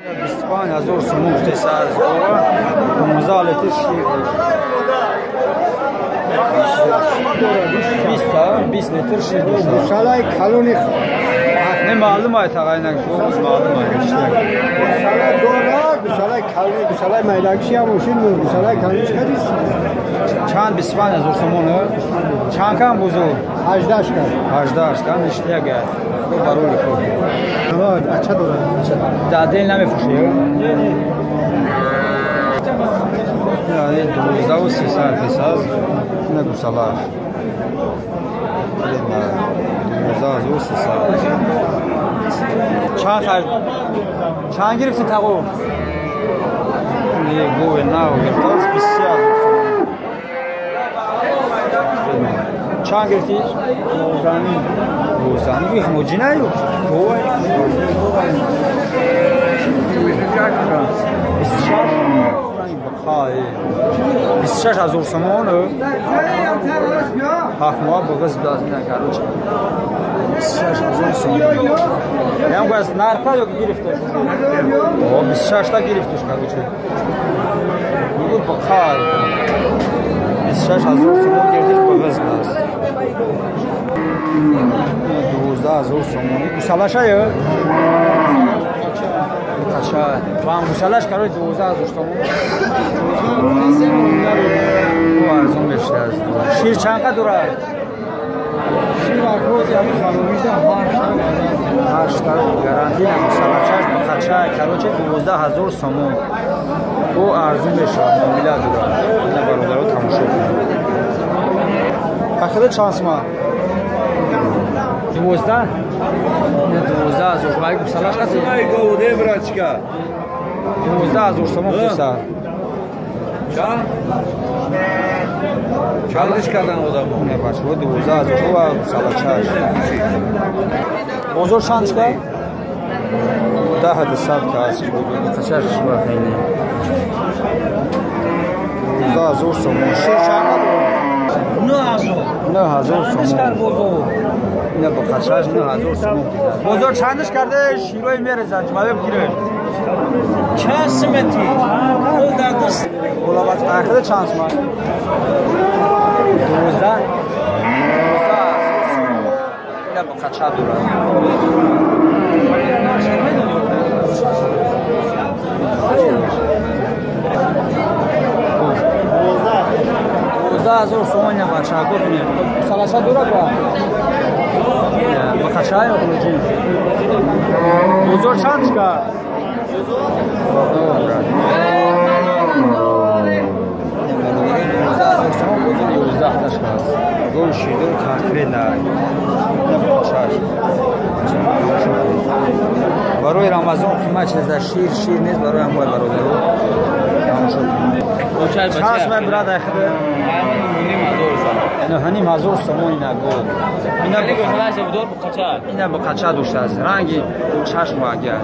25 000 сомон гуфтеса аз гова, 15 литр шир дошт. 20 литр шир дошт. Гусалаи калони. Не, маълум ай, тағайнак гуз маълум ай. Гусала дора, гусалаи калони, гусалаи майдакши ҳам ошин, гусалаи калониш кадис. Чанд, 25 000 сомон? Чанд кам бузург? 18 кам. 18 кам иштияга. Барои хуб. Ача дора. Дар дел намефурӯшӣ? 12 300 песаз. Ина гусалаш. 12 300. Чанд хард? Чанд гирифти, тағо? Гове нав гирифтааст, 23 000 сомон. Чанд гирифтӣ? Дувоздаҳним. Дувоздаҳним. Их муҷи наё? 26, 26 000 сомон. 7 моҳ буғиз, короче, 26 000 сомон. Ям газ нарха ё гирифташ? 26-та гирифташ, короче. Бугу бақай. 26 000 сомон гирифташ, буғиз аст. 12 000 сомони. Гусалаша ё? Қаша. Вам гусалаш, короче, 12 000 сомон. Арзон мешудааст. Шир чанд қа дорад? Шир акози ҳамин харобида 8 та гарантия. Гусалачаш бақача, короче, 12 000 сомон. Ӯ арзон мешавад, муомила дорад. Ина бародаро тамошо кунед. Ахида чанд сума? 12? 12 000. Вай гусалаш қаси? 12 000 сомон гуса. Чанд? Чандиш кардан одамо? Не, бачаҳо, 12 000 ва гусалачаш. Бозор чанд шуда? 10 200 кас. Қачаш шуба хеле. 12 000 сомон. Шир чанд? 9 000. 9 000 сомон. Ина бо қачаш 9 000 сомон. Бозор чандиш карде? Широи мерезан, ҷумаве бигиреш. Чанд симети? Пул дар даст. Болабач ахида чанд сомон? 12? 12 000 сомон. Ина бо қача дорад. 12 000 сомон ина бачаҳо бинед. Салаша дорад ба? Ба қача ё хуруҷи? Бозор чанд кард? 12 000 сомон бозор, 11 таш аст. Гов ширдор конкретно. Чаш. Барои Рамазон қимат чиз шир, шир нест, барои ҳамои бародаро. Тамошо кунед. Чанд сомон, брат, ахида? 9 500 сомон ина гов. Ина бо қача доштааст. Ранги чашму агар.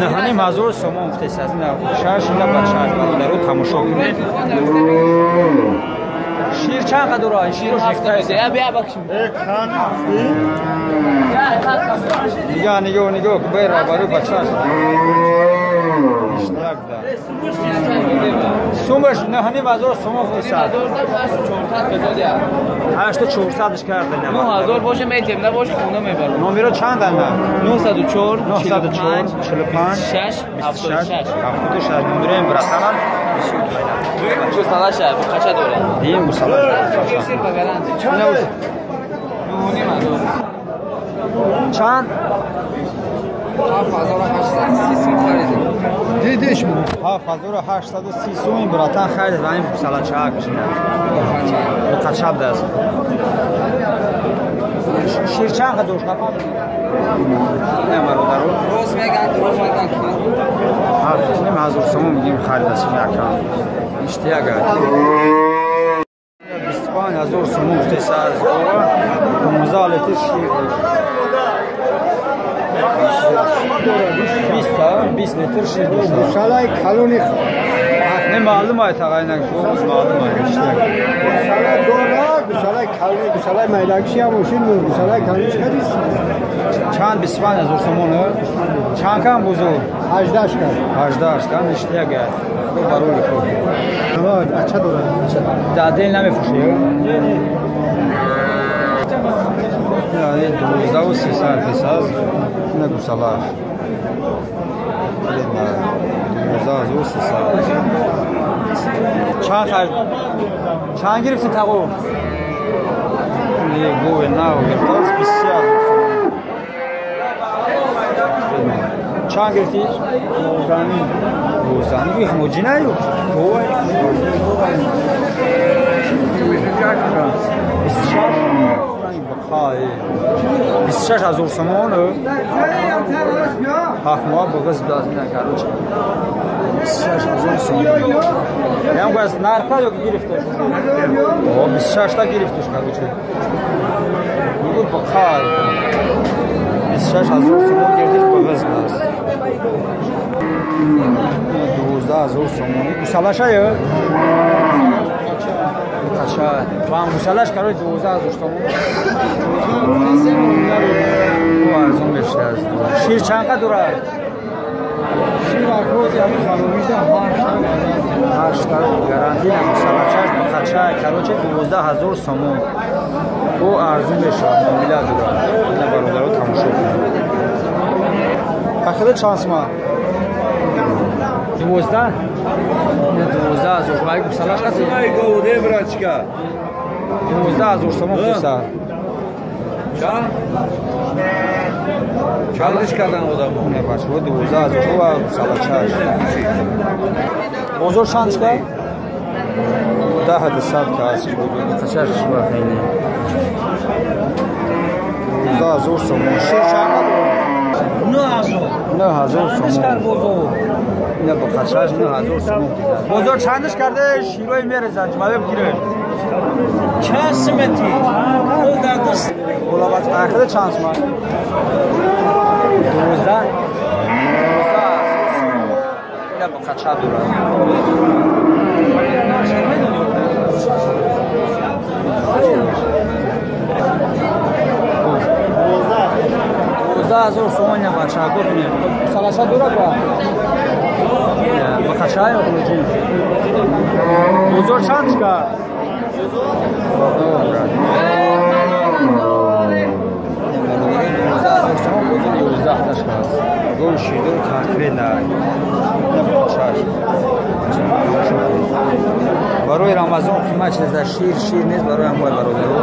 9 500 сомон гуфтест. Ина шаш, ина ба чаш, бародаро тамошо кунед. Шир чанд қа дорад? Широ шифтааст. Нигоҳ, нигоҳ, нигоҳ, бера барои бачаш. Иштияк да. Сумаш 9 500 сомон гуфтест. 8400 карда. 9000 боше метем, набоше хона мебарам. Номеро чанд анда? 904 904 45 6 76. 76 номерои братанам. Гусалаша, бу қача дорад? Дим гусала. Шир ба гарантия. 9 500. Чанд? 7830 сум харидем. Дидиш му. 7830 сум братан харид ва ин гусалачаак бишина. Бу қача даст. Шир чанд қа дошт? Не, бародаро. Рост меган, дурӯғ меган. 7 500 сомон мегим харидаш якам. Иштияга. 25 000 сомон гуфтеса аз гова, 15 литр шир дошт. 20 литр шир дошт. Гусалаи калони. Не маълум ай тағайнак боз маълум ай. Гусала дора, гусала кални, гусала майдакши ҳам мошин, гусала кални чӣ? Чанд 25 000 сомон? Чанд кам бузург? 18 кам. 18 кам иштияга. Барои худ. Ача дора. Дар дел намефурӯшӣ? Не, не. Не, 12300 песаз. Ина гусалаш. 12300. Чанд харҷ? Чанд гирифти тағо? Не, гове нав гирифтааст 23000 сомон. Чанд гирифти? 12. 12. Их муҷи наё? Гове. 26. 26 000 сомон. Ҳафт моҳ буғиз будааст ина короче. 26 000 сомон. Ям газ нарха ё гирифташ? О, 26 та гирифташ короче. Бугу бақай. 26 000 сомон гирифташ буғиз будааст. 12 000 сомон. Гусалаша ё? Қача. Вам гусалаш короче 12 000 сомон. Арзон мешудааст. Шир чанд қадр дорад? Шир акози ҳамин харомида 8 та гарантия гусалачаш бақача короче 12 000 сомон. Ӯ арзон мешавад, муомила дорад. Ина бародаро тамошо кунед. Ахида чанд сомон? 12? Не 12 000. Вай гусалаш қаси? Ай говде брачка. 12 000 сомон гуса. Чанд? Чандиш кардан одамо? Не бачаҳо 12 000 ва гусалачаш. Бозор чанд шуда? 10 200 кас. Қачаш шуба хеле. 12 000 сомон. Шир чанд қадр? 9000. 9000 сомон. Ина бо қачаш 9000 сомон. Бозор чандиш карда? Широи мерезан, ҷумаве бигиреш. Чанд симети? Пул дар даст. Болабач ахида чанд сомон? 12. 12 сомон. Ина бо қача дорад. 12 000 сомон ина бача гуфтем. Салаша дорад ба? Ба қача ё буҷи? Бозор чанд шуд? 12 000 сомон бозор 11 та шуд. Гол шидор конкретно. Ина бачаш. Барои Рамазон қимат чиз шир шир нест барои ҳамои бародаро.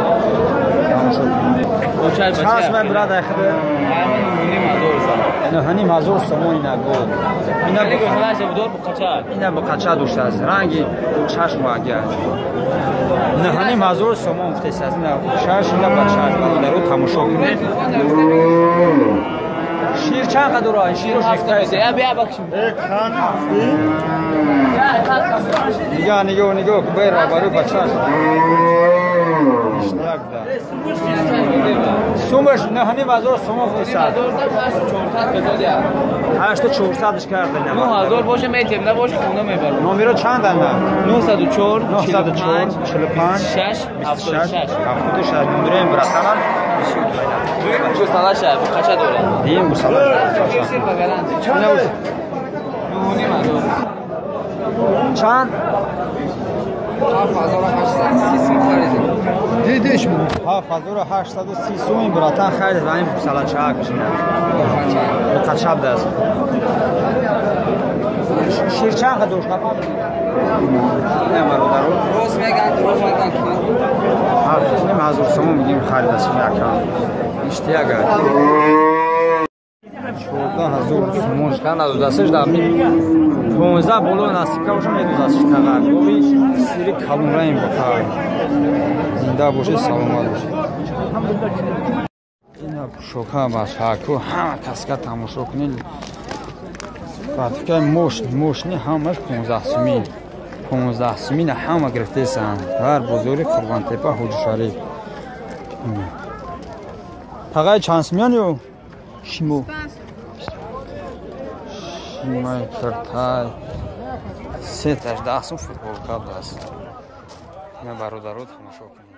Тамошо кунед. Чанд сомон брат ахида? 9 500 сомон ина гол. Ина бо қача доштааст. Ранги чашм агар. 9 500 сомон гуфтааст. Ина шаш ина ба чашм бародаро тамошо кунед. Шир чанд қадр дорад? Широ шифтааст. Нигоҳ нигоҳ нигоҳ бера барои бачаш. Иштирак да. Сумаш 9 500 сомон гуфтааст. 8400 карда. 9000 боше метем, набоше хона мебарам. Номеро чанд анда? 904 904 45 26 76 76. Номерои братанам бисёр пайда. Гусалаша, қача дорад? Дим гусалаш. Шир ба гарантия. 9 500. Чанд? 7830 сом харидем. Дидиш 7830 сом братан харид ва ин гусалача кушина. Қача будааст. Шир чанд қадр дошт? Не бародаро. Рост меган, дурӯғ меган. 7 500 сомон мегим харидааст якам. Иштияга. 14 000 сомон шкан надодасташ дар 15 боло насибка бошам медодасташ тағар. Гови сири калонраим бақар. Зинда бошед, саломат бошед. Ина пӯшока бачаку ҳама каска тамошо кунед. Фатикаи мошни, мошни ҳамаш 15 сумин. 15 сумина ҳама гирифтесанд. Дар бозори Қурғонтепа Ҳоҷишариф. Тағай чанд сумян ё? Шимо. Шимай киртай. Сеташ 10 сум футболка будааст. Ина, бародаро, тамошо кунед.